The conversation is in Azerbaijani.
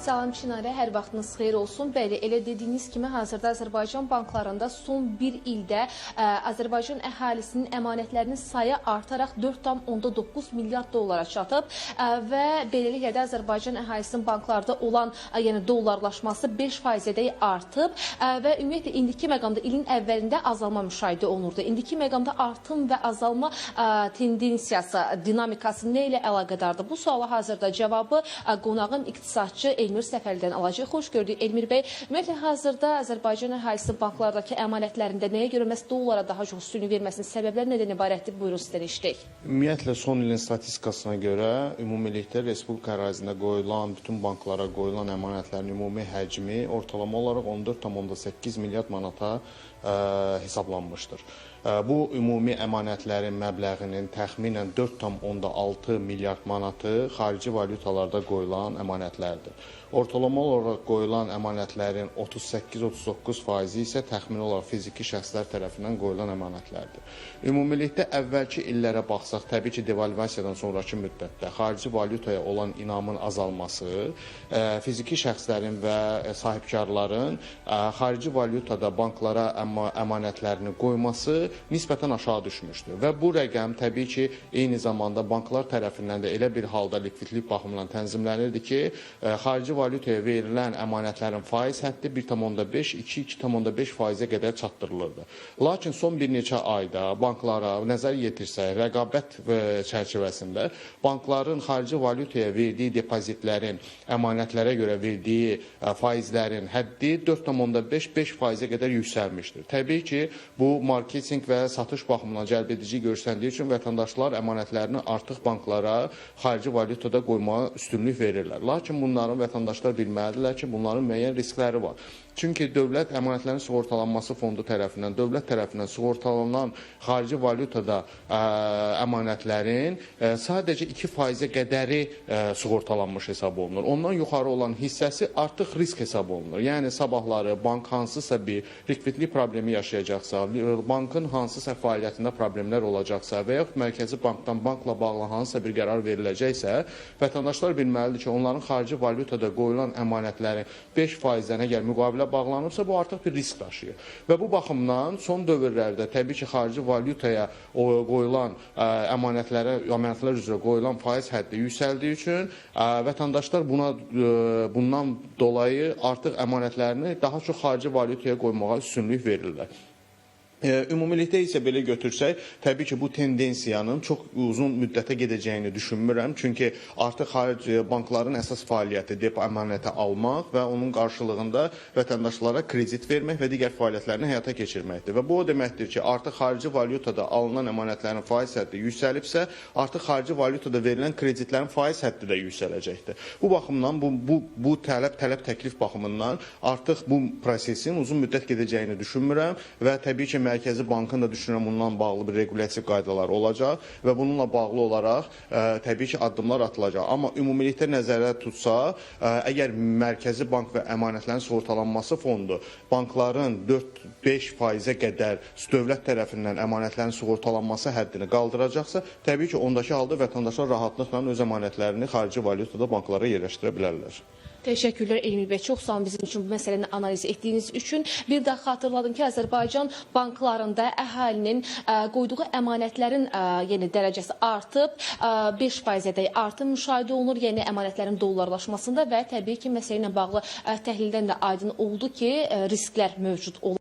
Salam Çinarə, hər vaxtınız xeyir olsun. Bəli, elə dediyiniz kimi hazırda Azərbaycan banklarında son bir ildə Azərbaycan əhalisinin əmanətlərinin sayı artaraq 4,9 milyard dollara çatıb və beləliklə də Azərbaycan əhalisinin banklarda olan yəni dollarlaşması 5%-ədək artıb və ümumiyyətlə indiki məqamda ilin əvvəlində azalma müşahidə olunurdu. İndiki məqamda artım və azalma tendensiyası, dinamikası nə ilə əlaqədardır? Bu suala hazırda cavabı qonağım iqtisadçı Elmir Səfərlidən alacaq. Xoş gördük Elmir bəy. Ümumiyyətlə hazırda Azərbaycan əhalisinin banklardakı əmanətlərində nəyə görə məhz dollara daha çox üstünlük verməsinin səbəbləri nədən ibarətdir? Buyurun, sizdən eşidək. Ümumiyyətlə son ilin statistikasına görə ümumilikdə respublika ərazisində qoyulan, bütün banklara qoyulan əmanətlərin ümumi həcmi ortalama olaraq 14,8 milyard manata hesablanmışdır. Bu ümumi əmanətlərin məbləğinin təxminən 4,6 milyard manatı xarici valyutalarda qoyulan əmanətlərdir. Ortalama olaraq qoyulan əmanətlərin 38-39% isə təxmini olaraq fiziki şəxslər tərəfindən qoyulan əmanətlərdir. Ümumilikdə əvvəlki illərə baxsaq, təbii ki, devalvasiyadan sonrakı müddətdə xarici valyutaya olan inamın azalması, fiziki şəxslərin və sahibkarların xarici valyutada banklara əmanətlərini qoyması nisbətən aşağı düşmüşdür. Və bu rəqəm təbii ki, eyni zamanda banklar tərəfindən də elə bir halda likvidlik baxımından tənzimlənirdi ki, xarici valyutaya verilən əmanətlərin faiz həddi 1,5, 2, 2,5 faizə qədər çatdırılırdı. Lakin son bir neçə ayda banklara nəzər yetirsək, rəqabət çərçivəsində bankların xarici valyutaya verdiyi depozitlərin, əmanətlərə görə verdiyi faizlərin həddi 4,5, 5 faizə qədər yüksəlmişdir. Təbii ki, bu marketinq və satış baxımından cəlb edici görsəndiyi üçün vətəndaşlar əmanətlərini artıq banklara xarici valyutada qoymağa üstünlük verirlər. Lakin bunların vətəndaşlar bilməlidirlər ki, bunların müəyyən riskləri var. Çünki Dövlət Əmanətlərin Sığortalanması Fondu tərəfindən, dövlət tərəfindən sığortalanan xarici valyutada əmanətlərin sadəcə 2%-ə qədəri sığortalanmış hesab olunur. Ondan yuxarı olan hissəsi artıq risk hesab olunur. Yəni sabahları bank hansısa bir likvidlik problemi yaşayacaqsa, bankın hansısa fəaliyyətində problemlər olacaqsa və yaxud Mərkəzi Bankdan bankla bağlı hansısa bir qərar veriləcəksə, vətəndaşlar bilməlidir ki, onların xarici valyutada qoyulan əmanətlərin 5%-dən əgər müqavilə bağlanıbsa, bu artıq bir risk daşıyır. Və bu baxımdan son dövrlərdə təbii ki, xarici valyutaya qoyulan əmanətlər üzrə qoyulan faiz həddi yüksəldiyi üçün vətəndaşlar bundan dolayı artıq əmanətlərini daha çox xarici valyutaya qoymağa üstünlük verirlər. Ümumilikdə isə belə götürsək, təbii ki, bu tendensiyanın çox uzun müddətə gedəcəyini düşünmürəm. Çünki artıq xarici bankların əsas fəaliyyəti depo əmanəti almaq və onun qarşılığında vətəndaşlara kredit vermək və digər fəaliyyətlərini həyata keçirməkdir. Və bu o deməkdir ki, artıq xarici valyutada alınan əmanətlərin faiz həddi yüksəlibsə, artıq xarici valyutada verilən kreditlərin faiz həddi də yüksələcəkdir. Bu baxımdan bu tələb təklif baxımından artıq bu prosesin uzun müddət gedəcəyini düşünmürəm və təbii ki, Mərkəzi Bankın da düşünürəm bununla bağlı bir regulyasiya qaydaları olacaq və bununla bağlı olaraq təbii ki, addımlar atılacaq. Amma ümumilikdə nəzərə tutsa, əgər Mərkəzi Bank və Əmanətlərin Sığortalanması Fondu bankların 4-5%-ə qədər dövlət tərəfindən əmanətlərin sığortalanması həddini qaldıracaqsa, təbii ki, ondakı halda vətəndaşlar rahatlıqla öz əmanətlərini xarici valyutada banklara yerləşdirə bilərlər. Təşəkkürlər Elmir bəy, çox sağ olun bizim üçün bu məsələni analiz etdiyiniz üçün. Bir daha xatırladım ki, Azərbaycan banklarında əhalinin qoyduğu əmanətlərin yəni dərəcəsi artıb, 5%-ədək artım müşahidə olunur, yəni əmanətlərin dollarlaşmasında və təbii ki, məsələ ilə bağlı təhlildən də aydın oldu ki, risklər mövcud olur.